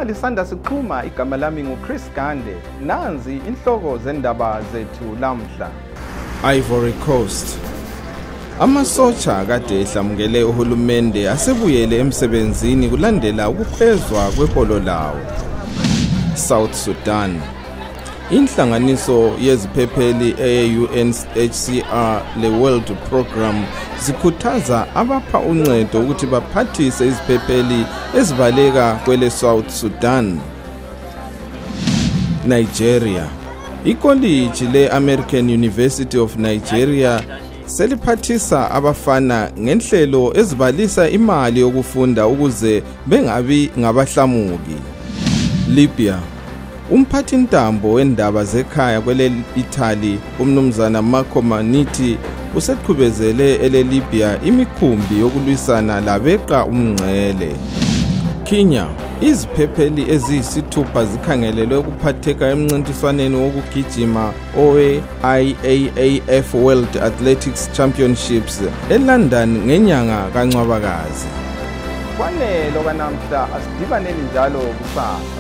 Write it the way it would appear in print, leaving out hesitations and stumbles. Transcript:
Lisanda siqhuma, igama lami nguChris Gande. Nanzi inhloko zendaba zethu lamhla. Ivory Coast. Amasotsha kade ehlamukele uhulumende asebuyele emsebenzini kulandela ukukhwezwa kweholo lawo. South Sudan. Inhlanganiso yeziphepheli eye-UNHCR le-World Programme zikhuthaza abapha uncedo ukuthi baphathise iziphepheli ezibaleka kwele South Sudan. Nigeria. Ikoliji le-American University of Nigeria seliphathisa abafana ngenhlelo ezibalisa imali yokufunda ukuze bengabi ngabahlamuki. Libya. Umphathintambo wendaba zekhaya kwele Italy umnumzana Marco Minniti useqhubezele ele Libya imikhumbi yokulwisana labeqa umngcele. Kenya. Iziphepheli eziyisithupha zikhangelelwe ukuphatheka emncintiswaneni wokugijima owe-IAAF World Athletics Championships eLondon ngenyanga kaNcwabakazi. Kwanele okanamhla, asidibaneni njalo kusasa.